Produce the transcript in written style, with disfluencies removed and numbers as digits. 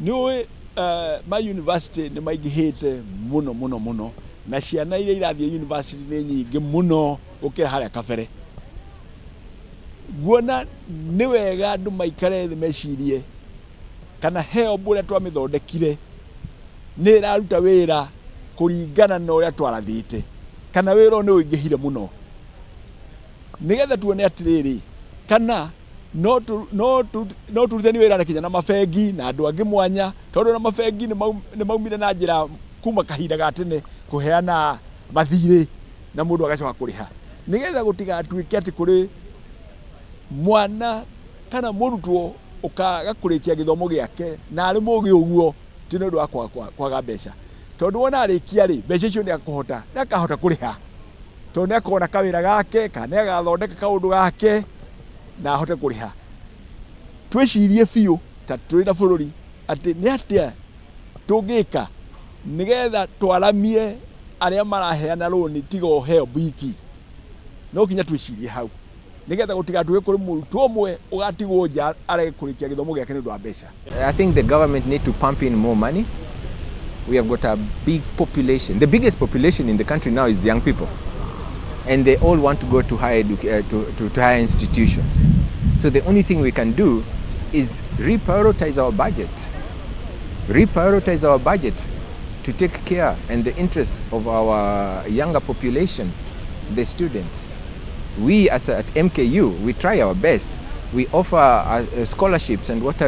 Nĩ ũĩ ma university nĩ maingĩhĩte mũno mũno mũno, na ciana iria irathiĩ university nĩ nyingĩ mũno gũkĩra harĩa kabere. Nguona nĩ wega andũ maikare thĩ mecirie kana HELB ũrĩa twamĩthondekire nĩ ĩraruta wĩra kũringana na ũrĩa twarathĩte, kana wĩra ũyũ nĩ ũingĩhire mũno, nĩgetha tuone atĩrĩrĩ kana no tũrutithanie wĩra na kinya na mabengi na andũ angĩ mwanya, tondũ na mabengi nĩ maumire na njĩra kuma kahinda ga tene kũheana mathirĩ na mũndũ agacoka kũrĩha, nĩgetha gũtigatuĩke atĩ kũrĩ mwana kana mũrutwo ũkaga kũrĩkia gĩthomo gĩake na arĩ mũgĩ ũguo ti nĩ ũndũ wa kwaga mbeca, tondũ wona arĩkia rĩ, mbeca icio nĩ akũhota, nĩ akahota kũrĩha, tondũ nĩ akona kawĩra gake kana nĩ agathondeka kaũndũ gake na ahote kũrĩha. Twĩcirie biũ ta tũrĩ na bũrũri atĩ nĩ atĩa tũngĩka nĩgetha twaramie arĩa maraheana rũni tiga o HELB iki. No kinya twĩcirie hau nĩgetha gũtigatuĩke kũrĩ mũrutwo ũmwe ũgatigwo nja arege kũrĩkia gĩthomo gĩake nĩ ũndũ wa mbeca. I think the government need to pump in more money. We have got a big population. The biggest population in the country now is young people. And they all want to go to higher, to higher institutions. So the only thing we can do is reprioritize our budget. Reprioritize our budget to take care and the interests of our younger population, the students. We as at MKU, we try our best. We offer scholarships and what have